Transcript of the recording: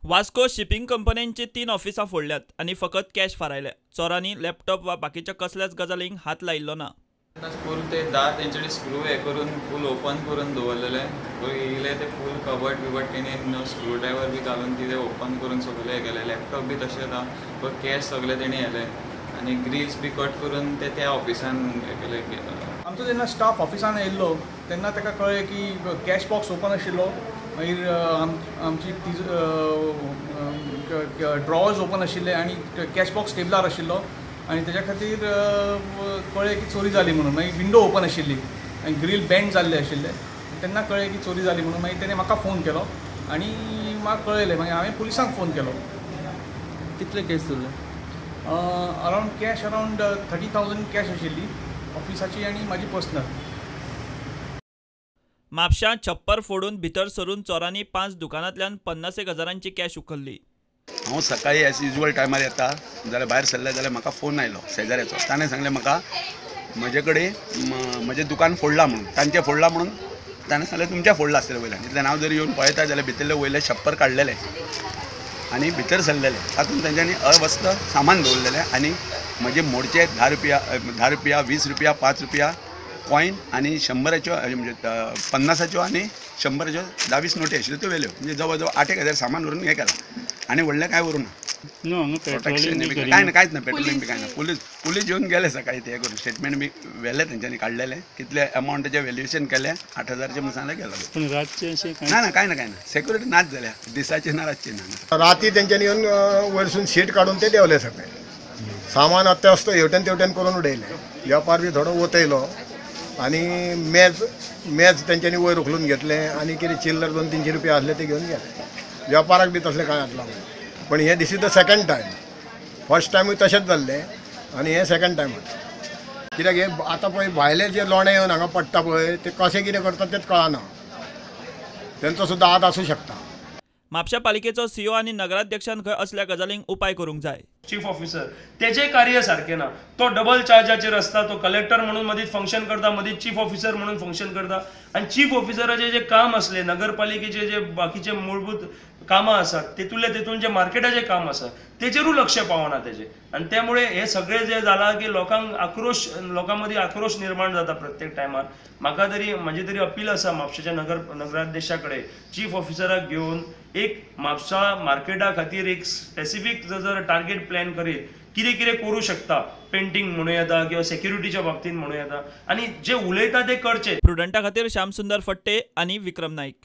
Vasco shipping कंपन्यांची 3 ऑफिसां फोडल्यात आनी फकत कॅश फारायल्या. चोरांनी लॅपटॉप वा बाकीच्या कसल्याच गजालींक हात लायिल्लो ना. फूल ते दार तेंच्यानी स्क्रू हे करून फूल ओपन करून दवरलेले, येयले ते फूल कबट बिबट तेणी स्क्रू ड्रायवर बी घालून कितें ओपन करून सगळें हे केलें. लॅपटॉप बी तशेंच आहा, कॅश सगळें तेणी हेलें आनी ग्रिल्स बी कट करून ते त्या ऑफिसान हे केले. आमचो जेन्ना स्टाफ ऑफिसान येयल्लो तेन्ना ताका कळ्ळें की कॅश बॉक्स ओपन आशिल्लो, मागीर आमची ड्रॉवर्स ओपन आशिल्ले आनी कॅश बॉक्स टेबलार आशिल्लो आनी तेज्या खातीर कळ्ळें की चोरी जाली म्हणून. मागीर विंडो ओपन आशिल्ली आनी ग्रील बँड जाल्ले आशिल्ले, तेन्ना कळ्ळें की चोरी जाली म्हणून. मागीर तेणें म्हाका फोन केलो आनी म्हाका कळयलें, मागीर हांवें पुलिसांक फोन केलो. कितले कॅश उरले? अरावंड कॅश अरावंड 30,000 कॅश आशिल्ली ऑफिसाची आनी म्हाजी पर्सनल. म्हापशां छप्पर फोडून भितर सरून चोरांनी 5 दुकानांतल्यान 50 हजारांची कॅश उखल्ली. हांव सकाळी एज युजल टायमार येता जाल्यार भायर सरलें जाल्यार म्हाका फोन आयलो शेजाऱ्याचो. ताणें सांगलें म्हाका म्हजे कडेन म्हजें दुकान फोडलां म्हणून, तांचें फोडलां म्हणून. ताणें सांगलें तुमचें फोडलां आसतलें वयल्यान. इतल्यान हांव जर येवन पळयता जाल्यार भितरलें वयलें छप्पर काडलेलें आनी भितर सरलेलें. तातूंत तेंच्यांनी अवस्थ सामान दवरलेलें आनी म्हजे मोडचे 10 रुपया, 10 रुपया, 20 रुपया, 5 रुपया कॉयन आनी 100च्यो म्हणजे 50च्यो आनी 100च्यो 10-20 नोटी आशिल्ल्यो त्यो व्हेल्यो. म्हणजे जवळ जवळ 8-1 हजार सामान व्हरून हें केलां आनी व्हडलें कांय व्हरूं ना. प्रोटेक्शन बी कांय ना, कांयच ना, पेट्रोलिंग बी कांय ना. पुलीस येवन गेले सकाळी ते करून स्टेटमेंट बी व्हेलें तेंच्यांनी काडलेलें, कितले अमावंटाचें व्हॅल्युएशन केलें 8,000चें म्हणून सांगलें गेलो. पूण रातचें अशें ना ना कांय ना, कांय ना, सेक्युरिटी नाच जाल्या, दिसाची ना रातची ना. राती तेंच्यांनी येवन वयरसून शीट काडून ते देंवले सगळे सामान अत्यावस्त हेवटेन तेवटेन करून उडयलें. वेपार बी थोडो वतयलो आनी मेज मेज तेंच्यांनी वयर उखलून घेतलें आनी कितें चिल्लर 200-300 रुपया आसले ते घेवन गेले. वेपाराक बी तसलें कांय हात लावना. पण हें this is the second time, first टायमूय तशेंच जाल्लें आनी हें सेकंड टायम. कित्याक हे आतां पळय भायले जे लोणे येवन हांगा पडटा पळय ते कशें कितें करतात तेंच कळना, तेंचो सुद्दां हात आसूं शकता. म्हापशा पालिकेचो सीओ आनी नगराध्यक्षान खंय असल्या गजालींक उपाय करूंक जाय. चीफ ऑफिसर तेजे कार्य सारकें ना, तो डबल चार्जाचेर आसता. तो कलेक्टर म्हणून मदीं फंक्शन करता, मदीं चीफ ऑफिसर म्हणून फंक्शन करता. आनी चीफ ऑफिसराचें जें काम आसलें, नगरपालिकेचे जे बाकीचे मूलभूत कामां आसात तेतूंतले तेतून जे मार्केटाचें काम आसा तेचेरूय लक्ष पावना तेजें. आनी त्यामुळे हें सगळें जें जालां की लोकांक आक्रोश, लोकां मदीं आक्रोश निर्माण जाता प्रत्येक टायमार. म्हाका तरी म्हजें तरी अपील आसा म्हापशेच्या नगराध्यक्षा कडेन, चीफ ऑफिसराक घेवन एक म्हापसा मार्केटा खातीर एक स्पेसिफीक जर टार्गेट प्लॅन करीत कितें कितें करूं शकता, पेंटींग म्हणूं येता किंवा सेक्युरिटीच्या बाबतींत म्हणूं येता, आनी जे उलयता ते करचे. प्रुडंटा खातीर श्यामसुंदर फट्टे आनी विक्रम नाईक.